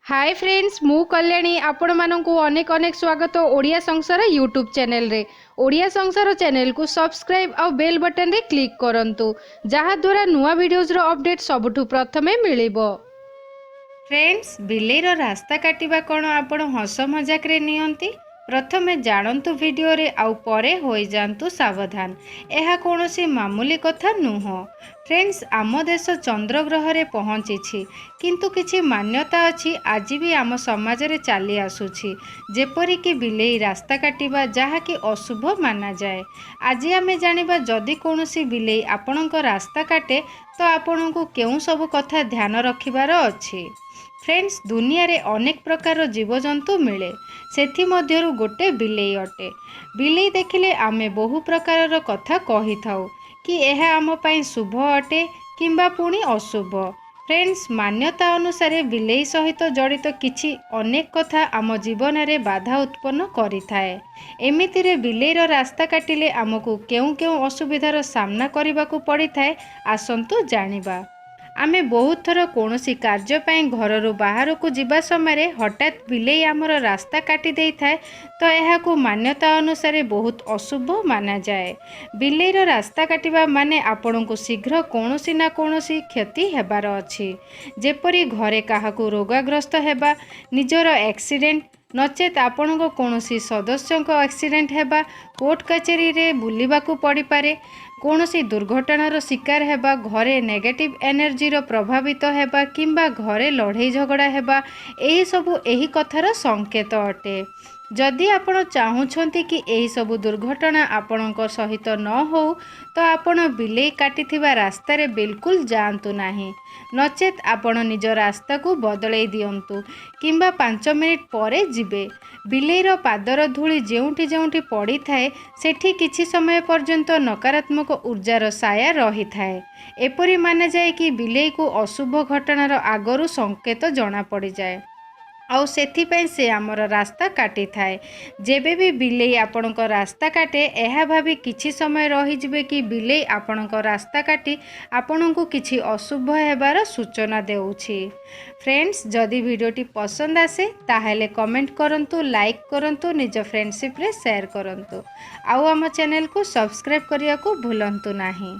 ହାଏ friends, ମୁଁ କଲ୍ୟାଣୀ। ଆପଣମାନଙ୍କୁ ଅନେକ ଅନେକ ସ୍ୱାଗତ ଓଡ଼ିଆ ସଂସାର ୟୁଟ୍ୟୁବ୍ ଚ୍ୟାନେଲରେ। ଓଡ଼ିଆ ସଂସାର ଚ୍ୟାନେଲକୁ ସବସ୍କ୍ରାଇବ୍ ଆଉ ବେଲ୍ ବଟନରେ କ୍ଲିକ୍ କରନ୍ତୁ, ଯାହାଦ୍ୱାରା ନୂଆ ଭିଡ଼ିଓଜର ଅପଡ଼େଟ୍ ସବୁଠୁ ପ୍ରଥମେ ମିଳିବ। ଫ୍ରେଣ୍ଡସ୍, ବିଲେଇର ରାସ୍ତା କାଟିବା କ'ଣ ଆପଣ ହସ ମଜାକରେ ନିଅନ୍ତି? ପ୍ରଥମେ ଜାଣନ୍ତୁ ଭିଡ଼ିଓରେ ଆଉ ପରେ ହୋଇଯାଆନ୍ତୁ ସାବଧାନ। ଏହା କୌଣସି ମାମୁଲି କଥା ନୁହଁ। ଫ୍ରେଣ୍ଡସ୍, ଆମ ଦେଶ ଚନ୍ଦ୍ର ଗ୍ରହରେ ପହଞ୍ଚିଛି, କିନ୍ତୁ କିଛି ମାନ୍ୟତା ଅଛି ଆଜି ବି ଆମ ସମାଜରେ ଚାଲି ଆସୁଛି, ଯେପରିକି ବିଲେଇ ରାସ୍ତା କାଟିବା, ଯାହାକି ଅଶୁଭ ମାନାଯାଏ। ଆଜି ଆମେ ଜାଣିବା, ଯଦି କୌଣସି ବିଲେଇ ଆପଣଙ୍କ ରାସ୍ତା କାଟେ ତ ଆପଣଙ୍କୁ କେଉଁ ସବୁ କଥା ଧ୍ୟାନ ରଖିବାର ଅଛି। ଫ୍ରେଣ୍ଡସ୍, ଦୁନିଆରେ ଅନେକ ପ୍ରକାରର ଜୀବଜନ୍ତୁ ମିଳେ, ସେଥିମଧ୍ୟରୁ ଗୋଟେ ବିଲେଇ ଅଟେ। ବିଲେଇ ଦେଖିଲେ ଆମେ ବହୁ ପ୍ରକାରର କଥା କହିଥାଉ କି ଏହା ଆମ ପାଇଁ ଶୁଭ ଅଟେ କିମ୍ବା ପୁଣି ଅଶୁଭ। ଫ୍ରେଣ୍ଡସ୍, ମାନ୍ୟତା ଅନୁସାରେ ବିଲେଇ ସହିତ ଜଡ଼ିତ କିଛି ଅନେକ କଥା ଆମ ଜୀବନରେ ବାଧା ଉତ୍ପନ୍ନ କରିଥାଏ। ଏମିତିରେ ବିଲେଇର ରାସ୍ତା କାଟିଲେ ଆମକୁ କେଉଁ କେଉଁ ଅସୁବିଧାର ସାମ୍ନା କରିବାକୁ ପଡ଼ିଥାଏ, ଆସନ୍ତୁ ଜାଣିବା। ଆମେ ବହୁତ ଥର କୌଣସି କାର୍ଯ୍ୟ ପାଇଁ ଘରରୁ ବାହାରକୁ ଯିବା ସମୟରେ ହଠାତ୍ ବିଲେଇ ଆମର ରାସ୍ତା କାଟି ଦେଇଥାଏ ତ ଏହାକୁ ମାନ୍ୟତା ଅନୁସାରେ ବହୁତ ଅଶୁଭ ମାନାଯାଏ। ବିଲେଇର ରାସ୍ତା କାଟିବା ମାନେ ଆପଣଙ୍କୁ ଶୀଘ୍ର କୌଣସି ନା କୌଣସି କ୍ଷତି ହେବାର ଅଛି, ଯେପରି ଘରେ କାହାକୁ ରୋଗାଗ୍ରସ୍ତ ହେବା, ନିଜର ଆକ୍ସିଡେଣ୍ଟ, ନଚେତ୍ ଆପଣଙ୍କ କୌଣସି ସଦସ୍ୟଙ୍କ ଆକ୍ସିଡେଣ୍ଟ ହେବା, କୋର୍ଟ କଚେରୀରେ ବୁଲିବାକୁ ପଡ଼ିପାରେ, କୌଣସି ଦୁର୍ଘଟଣାର ଶିକାର ହେବା, ଘରେ ନେଗେଟିଭ୍ ଏନର୍ଜିର ପ୍ରଭାବିତ ହେବା କିମ୍ବା ଘରେ ଲଢ଼େଇ ଝଗଡ଼ା ହେବା, ଏହିସବୁ ଏହି କଥାର ସଂକେତ ଅଟେ। ଯଦି ଆପଣ ଚାହୁଁଛନ୍ତି କି ଏହିସବୁ ଦୁର୍ଘଟଣା ଆପଣଙ୍କ ସହିତ ନ ହେଉ, ତ ଆପଣ ବିଲେଇ କାଟିଥିବା ରାସ୍ତାରେ ବିଲକୁଲ ଯାଆନ୍ତୁ ନାହିଁ। ନଚେତ୍ ଆପଣ ନିଜ ରାସ୍ତାକୁ ବଦଳେଇ ଦିଅନ୍ତୁ କିମ୍ବା 5 ମିନିଟ୍ ପରେ ଯିବେ। ବିଲେଇର ପାଦର ଧୂଳି ଯେଉଁଠି ଯେଉଁଠି ପଡ଼ିଥାଏ, ସେଠି କିଛି ସମୟ ପର୍ଯ୍ୟନ୍ତ ନକାରାତ୍ମକ ଉର୍ଜାର ସାୟା ରହିଥାଏ। ଏପରି ମାନାଯାଏ କି ବିଲେଇକୁ ଅଶୁଭ ଘଟଣାର ଆଗରୁ ସଂକେତ ଜଣାପଡ଼ିଯାଏ ଆଉ ସେଥିପାଇଁ ସେ ଆମର ରାସ୍ତା କାଟିଥାଏ। ଯେବେ ବି ବିଲେଇ ଆପଣଙ୍କ ରାସ୍ତା କାଟେ, ଏହା ଭାବି କିଛି ସମୟ ରହିଯିବେ କି ବିଲେଇ ଆପଣଙ୍କ ରାସ୍ତା କାଟି ଆପଣଙ୍କୁ କିଛି ଅଶୁଭ ହେବାର ସୂଚନା ଦେଉଛି। ଫ୍ରେଣ୍ଡସ୍, ଯଦି ଭିଡ଼ିଓଟି ପସନ୍ଦ ଆସେ, ତାହେଲେ କମେଣ୍ଟ କରନ୍ତୁ, ଲାଇକ୍ କରନ୍ତୁ, ନିଜ ଫ୍ରେଣ୍ଡସିପ୍ରେ ସେୟାର କରନ୍ତୁ ଆଉ ଆମ ଚ୍ୟାନେଲକୁ ସବସ୍କ୍ରାଇବ୍ କରିବାକୁ ଭୁଲନ୍ତୁ ନାହିଁ।